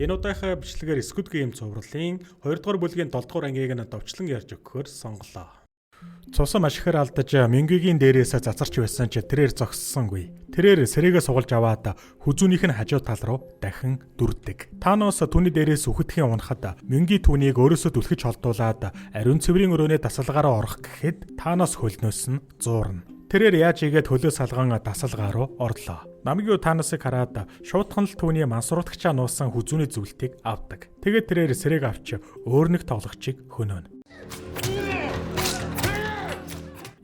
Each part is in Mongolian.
Энэ удаагийнхаа бичлэгээр Squid Game цувралын 2 дугаар бүлгийн 7 дугаар ангийг нь товчлон ярьж өгөхөөр сонголоо. Цусан маш ихээр алдаж Мингигийн дээрээс зацарч байсан ч тэрээр зогссонгүй. Тэрээр сэрээгээ сугалж аваад хүзүүнийх нь хажуу тал руу дахин дүрдэг. Танос түүний дээрээс үхэтгэхийн унахад Минги түүнийг өөрөөсөө түлхэж холдуулаад ариун цэврийн өрөөний дасгалгаараа орох гэхэд Танос хөлнөөс нь зуурна. Тэрээр яаж игээд хөлөө салган дасгалгаа руу орлоо. Намгиу Таносыг хараад шуутхан л түүний мансуутгчаа нуусан хүзүүний зүлтийг авдаг. Тэгээд тэрээр сэрээг авч өөр нэг тоглогчийг хөнөөнө.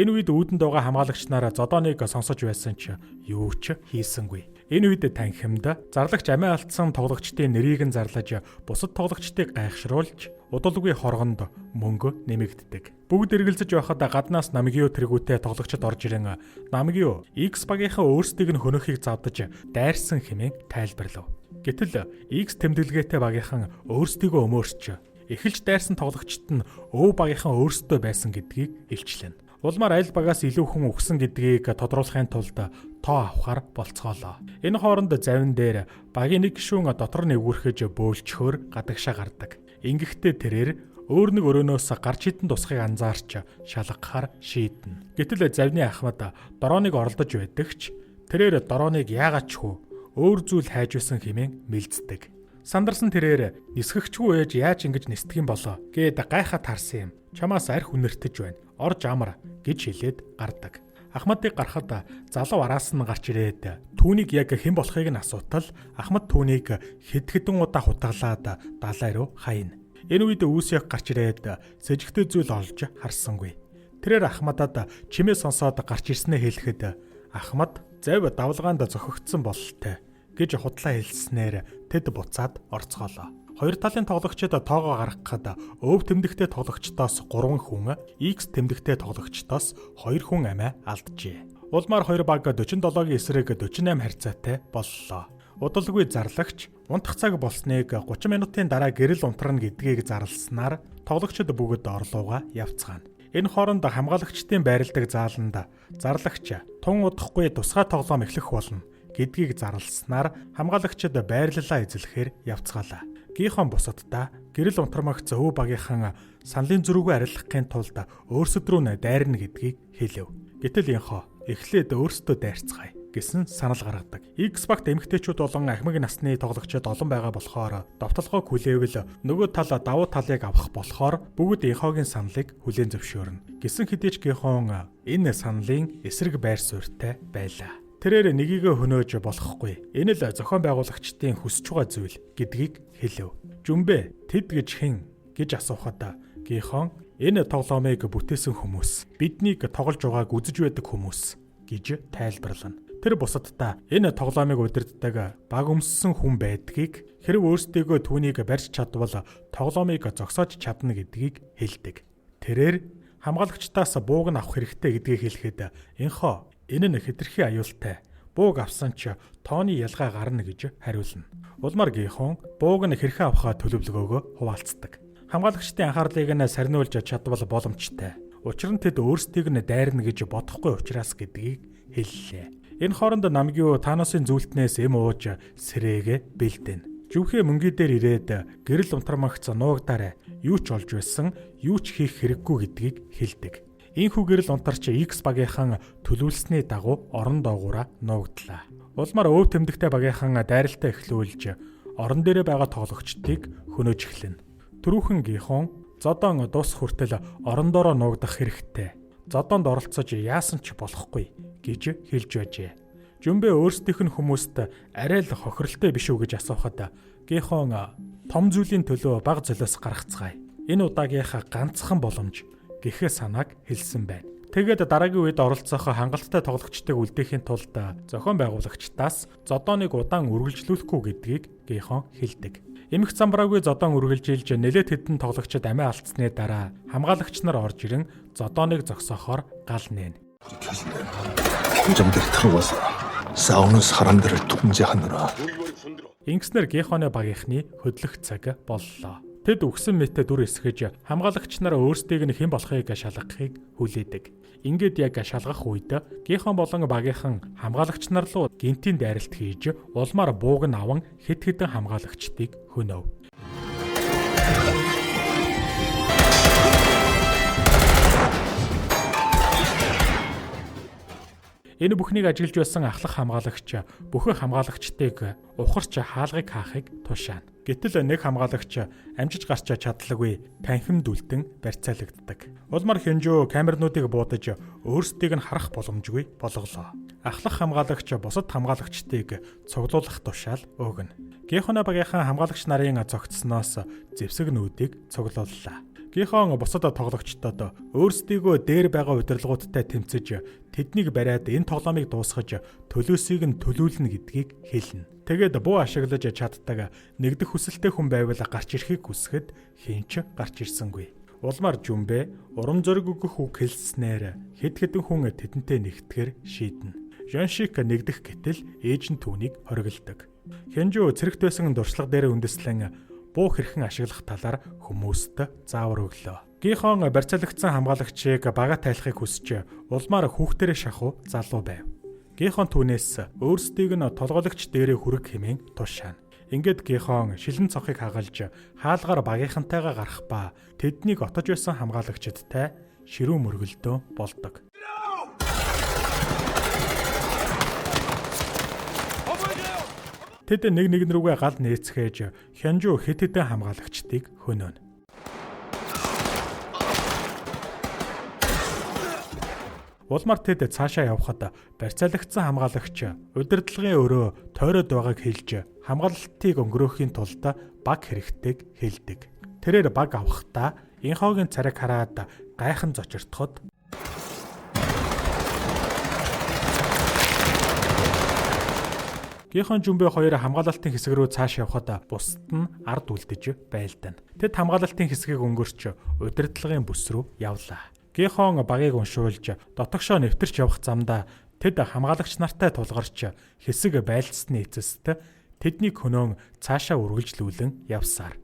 Энэ үед үүдэнд байгаа хамгаалагч нар зодооныг сонсож байсан ч юу ч хийсэнгүй. Энэ үед танхимд зарлагч амиа алдсан тоглогчдын нэрийг нь зарлаж бусад тоглогчдыг гайхшруулж удалгүй хоргонд мөнгө нэмэгддэг. Бүгд эргэлзэж байхад гаднаас Намгио тэргүүтээ тоглогчид орж ирэн Намгио X багийнхаа өөрсдийг нь хөнөөхийг завдаж дайрсан хэмээн тайлбарлав. Гэтэл X тэмдэглэгээтэй багийнхан өөрсдийгөө өмөөрч эхэлж дайрсан тоглогчид нь өв багийнхан өөрсдөө байсан гэдгийг илчлэнэ. Улмаар аль багаас илүү хүн үхсэн гэдгийг тодруулахын тулд тоо авахар болцоолоо. Энэ хооронд завин дээр багийн нэг гишүүн дотор нэвгүрхэж бөөлчхөөр гадагшаа гардаг. Ингэхдээ тэрээр өөр нэг өрөөнөөс гарч хитэн тусахыг анзаарч шалгахаар шийднэ. Гэтэл завны ахмад дрооныг оролдож байдаг ч тэрээр дрооныг яагаад ч хүү өөр зүйл хайж байсан хэмээн мэлздэг. Сандарсан тэрээр нисгэгчгүй ээж яаж ингэж нисдэг юм болоо гээд гайхаад харсан юм. Чамаас арх үнэртэж байна. Орж амар гэж хэлээд гардаг. Ахмадыг гарахад залуу араас нь гарч ирээд түүнийг яг хэн болохыг нь асуутал Ахмад түүнийг хэд хэдэн удаа хутгалаад далай руу хайна. Энэ үед Үүсэх гарч ирээд сэжигтэй зүйл олж харсангүй. Тэрээр Ахмадад чимээ сонсоод гарч ирснээ хэлэхэд Ахмад зав давлгаанд зохигдсон бололтой гэж худлаа хэлснээр тэд буцаад орцгоолоо. Хоёр талын тоглогчид тоогоо гаргахад өв тэмдэгтэй тоглогчдоос 3 хүн, X тэмдэгтэй тоглогчдоос 2 хүн амиа алджээ. Улмаар хоёр баг 47-гийн эсрэг 48 харьцаатай боллоо. Удалгүй зарлагч унтах цаг болсныг 30 минутын дараа гэрэл унтрана гэдгийг зарласнаар тоглогчид бүгд орлууга явцгаана. Энэ хооронд хамгаалагчдын байрладаг зааланд зарлагч тун удахгүй тусгай тоглоом эхлэх болно гэдгийг зарласнаар хамгаалагчид байрлалаа эзлэхээр явцгаалаа. Гихон бусаддаа гэрэл унтармагц өв багийнхан саналын зөрүүгөө арилгахын тулд өөрсөд рүү нь дайрна гэдгийг хэлэв. Гэтэл Инхо эхлээд өөрсдөө дайрцгаая гэсэн санал гаргадаг. X багт эмэгтэйчүүд болон ахмаг насны тоглогчид олон байгаа болохоор довтолгоог хүлээвэл нөгөө тал давуу талыг авах болохоор бүгд Инхогийн саналыг хүлээн зөвшөөрнө. Гэсэн хэдий ч Гихон энэ саналын эсрэг байр суурьтай байлаа. Тэрээр нэгийгээ хөнөөж болохгүй. Энэ л зохион байгуулагчдын хүсэж байгаа зүйл гэдгийг хэлэв. Жүмбэ тэд гэж хэн гэж асуухад Гихон энэ тоглоомыг бүтээсэн хүмүүс, биднийг тоглож байгааг үзэж байдаг хүмүүс гэж тайлбарлана. Тэр бусаддаа энэ тоглоомыг удирддаг баг өмссөн хүн байдгийг хэрв өөрсдийгөө түүнийг барьж чадвал тоглоомыг зогсоож чадна гэдгийг хэлдэг. Тэрээр хамгаалагчдаас бууг нь авах хэрэгтэй гэдгийг хэлэхэд Инхо энэ нь хэтэрхий аюултай. Бууг авсан ч тооны ялгаа гарна гэж хариулна. Улмаар Гихон бууг нь хэрхэн авахаа төлөвлөгөөгөө хуваалцдаг. Хамгаалагчдын анхаарлыг нь сарниулж чадвал боломжтой. Учир нь тэд өөрсдийг нь дайрна гэж бодохгүй учраас гэдгийг хэллээ. Энэ хооронд Намгиу Таносын зүйлтнээс эм ууж сэрээгээ бэлдэнэ. Жүвхээ мөнгийн дээр ирээд гэрэл унтармагц нуугдаарай. Юу ч олж байсан, юу ч хийх хэрэггүй гэдгийг хэлдэг. Ийхүү гэрэл унтарч X багийнхан төлөвлөсний дагуу орон доогуура нуугдлаа. Улмаар өв тэмдэгтэй багийнхан дайралтаа эхлүүлж орон дээрээ байгаа тоглогчдыг хөнөөж эхлэнэ. Түрүүхэн Гихон зодон дуусах хүртэл орон доороо нуугдах хэрэгтэй. Зодонд оролцож яасан ч болохгүй гэж хэлж байжээ. Жүмбэ өөрсдийнх нь хүмүүст арай л хохиролтой биш үү гэж асуухад Гихон том зүйлийн төлөө бага золиос гаргацгаая. Энэ удаагийнхаа ганцхан боломж гэхээ санааг хэлсэн байна. Тэгээд дараагийн үед оролцох хангалттай тоглогчдыг үлдээхийн тулд зохион байгуулагчдаас зодооныг удаан үргэлжлүүлэхгүй гэдгийг Гихон хэлдэг. Эмх замбраагүй зодоон үргэлжилж нэлээд хэдэн тоглогчид амиа алдсны дараа хамгаалагч нар орж ирэн зодооныг зогсоохоор гал нээнэ. 불이 켜진대요. 함정들이 들어와서 싸우는 사람들을 통제하느라 Ингэснээр Гихоны багийнхны хөдлөх цаг боллоо. Тэд үхсэн мэтэ дүр эсгэж хамгаалагч нар өөрсдийг нь хэн болохыг шалгахыг хүлээдэг. Ингээд яг шалгах үед Гихон болон багийнхан хамгаалагч нар руу гинтийн дайралт хийж улмаар бууг нь аван хэд хэдэн хамгаалагчдыг хөнөв. Энэ бүхнийг ажиглаж байсан ахлах хамгаалагч бүхэн хамгаалагчдыг ухарч хаалгыг хаахыг тушаана. Гэтэл нэг хамгаалагч амжиж гарч чадлагүй танхимд үлдэн барьцаалагддаг. Улмаар Хинжүү камернуудыг буудаж өөрсдийг нь харах боломжгүй болголоо. Ахлах хамгаалагч бусад хамгаалагчдыг цуглуулах тушаал өгнө. Гихоно багийнхан хамгаалагч нарын зогтсноос зэвсэгнүүдийг цуглууллаа. Гихон бусад тоглогчдод өөрсдийгөө дээр байгаа удирдлагуудтай тэмцэж тэднийг бариад энэ тоглоомыг дуусгаж төлөөсийг нь төлүүлнэ гэдгийг хэлнэ. Тэгээд буу ашиглаж чаддаг нэгдэх хүсэлтэй хүн байвал гарч ирэхийг хүсэхэд хэн ч гарч ирсэнгүй. Улмаар Жүмбэ урам зориг өгөх үг хэлснээр хэд хэдэн хүн тэдэнтэй нэгтгэхэр шийднэ. Жоншик нэгдэх гэтэл ээж нь түүнийг хориглодог. Хянжүү цэрэгт байсан дуршлага дээр үндэслэн буу хэрхэн ашиглах талаар хүмүүст заавар өглөө. Гихон барьцаалагдсан хамгаалагчийг бага тайлахыг хүсэж улмаар хүүхдэрээ шахуу залуу байв. Гихон түүнээс өөрсдийг нь толгойлагч дээрээ хүрэх хэмээн тушаана. Ингээд Гихон шилэн цонхыг хагалж хаалгаар багийнхантайгаа гарах ба тэднийг отож байсан хамгаалагчдтай ширүүн мөргөлдөө болдог. Тэд нэг нэгэн рүүгээ гал нээцгээж Хянжуу хэд хэдэн хамгаалагчдыг хөнөөнө. Улмаар тэд цаашаа явхад барьцаалагдсан хамгаалагч удирдлагын өрөө тойроод байгааг хэлж хамгаалалтыг өнгөрөөхийн тулд баг хэрэгтэйг хэлдэг. Тэрээр баг авахдаа Инхогийн царайг хараад гайхан зочиртоход Гихон Жүмбэ хоёр хамгаалалтын хэсэг рүү цааш явхад бусад нь ард үлдэж байлдана. Тэд хамгаалалтын хэсгийг өнгөрч удирдлагын бүс рүү явлаа. Гихон багийг уншуулж дотогшоо нэвтэрч явах замдаа тэд хамгаалагч нартай тулгарч хэсэг байлдсаны эцэст тэднийг хөнөөн цаашаа үргэлжлүүлэн явсаар.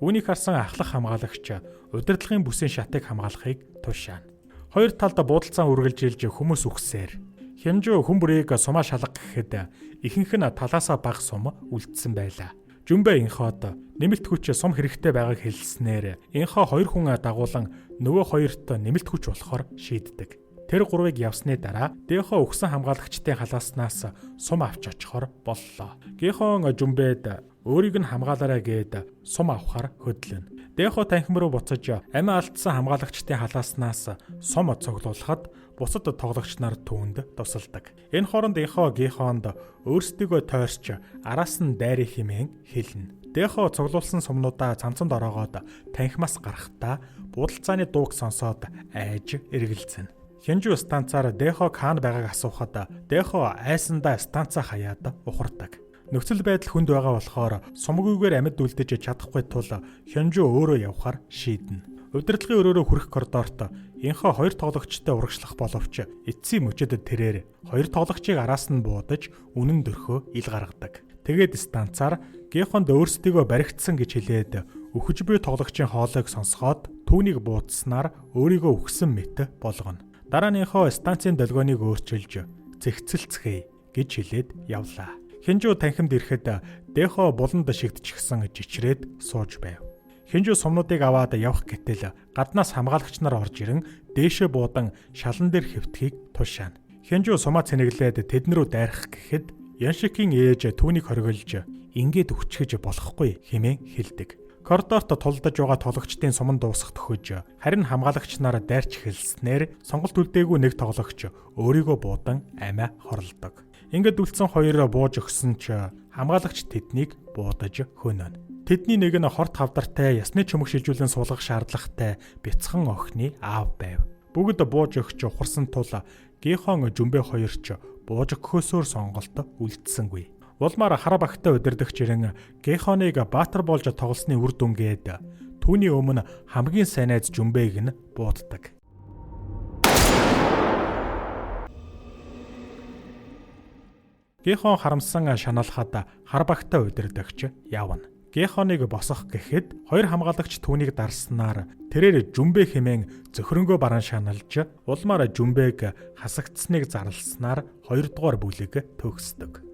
Үүнийг харсан ахлах хамгаалагч удирдлагын бүсийн шатыг хамгаалахыг тушаана. Хоёр талд буудалцаан үргэлжилж хүмүүс үхсээр Хямжуу хүн бүрийг сумаа шалга гэхэд ихэнх нь талаасаа бага сум үлдсэн байлаа. Жүмбэ Инход нэмэлт хүч сум хэрэгтэй байгааг хэлснээр Инхо хоёр хүн дагуулan нөгөө хоёрт нэмэлт хүч болохоор шийддэг. Тэр гурвыг явсны дараа Дэхо өгсөн хамгаалагчдын халааснаас сум авч очихоор боллоо. Гихон Жүмбэд өөрийг нь хамгаалаарай гээд сум авахар хөдлөнө. Дэхо танхим руу буцаж амиа алдсан хамгаалагчдын халааснаас сум цуглуулхад бусад тоглогч нар түүнд тусалдаг. Энэ хооронд Инхо Гихонд өөрсдийгөө тойрч араас нь дайрах хэмээн хэлнэ. Дэхо цуглуулсан сумнуудаа цамцанд ороогоод танхимаас гарахдаа буудалцааны дууг сонсоод айж эргэлзэнэ. Хянжуу станцаар Дэхо хаана байгааг асуухад Дэхо айсандаа станцаа хаяад ухардаг. Нөхцөл байдал хүнд байгаа болохоор сумгүйгээр амьд үлдэж чадахгүй тул Хянжуу өөрөө явхаар шийднэ. Удирдлагын өрөөрөө хүрэх коридорт Инхо хоёр тоглогчтой урагшлах боловч эцсийн мөчөд тэрээр хоёр тоглогчийг араас нь буудаж үнэн дөрхөө ил гаргадаг. Тэгээд станцаар Гихонд өөрсдийгөө баригдсан гэж хэлээд үхэж буй тоглогчийн хоолойг сонсгоод түүнийг буудснаар өөрийгөө үхсэн мэт болгоно. Дараа нь Инхо станцын долгионыг өөрчилж зэгцэлцгээе гэж хэлээд явлаа. Хинжүү танхимд ирэхэд Дэхо буланд шигдчихсэн жичрээд сууж байв. Хинжүү сумнуудыг аваад явах гэтэл гаднаас хамгаалагч нар орж ирэн дээшээ буудан шалан дээр хэвтхийг тушаана. Хинжүү сумаа цэнэглээд тэдэн рүү дайрах гэхэд Яншикийн ээж түүнийг хоригдолж ингээд өчгөж болохгүй хэмээн хэлдэг. Коридорт тулдаж байгаа тоглогчдын суман дуусах төхөж харин хамгаалагч нар дайрч эхэлснээр сонголт үлдээгүй нэг тоглогч өөрийгөө буудан амиа хорлодог. Ингээд үлдсэн хоёр бууж өгсөн ч хамгаалагч тэднийг буудаж хөнөөнө. Тэдний нэг нь хорт хавдартай ясны чөмөх шилжүүлэн суулгах шаардлагатай бяцхан охины аав байв. Бүгд бууж өгч ухарсан тул Гихон Жүмбэ хоёрч бууж өгөхөөсөөр сонголт үлдсэнгүй. Улмаар хар багтай удирдагч ирэн Гихоныг баатар болж тоглосны үр дүнгээд түүний өмнө хамгийн сайн найз Жүмбэг нь бууддаг. Гихон харамсан шаналхад хар багтай удирдагч явна. Гехоныг босох гэхэд хоёр хамгаалагч түүнийг дарснаар тэрээр жүмбэ хэмээн зөхрөнгөө баран шаналж улмаар жүмбэг хасагдсныг зарласнаар 2 дугаар бүлэг төгсдөг.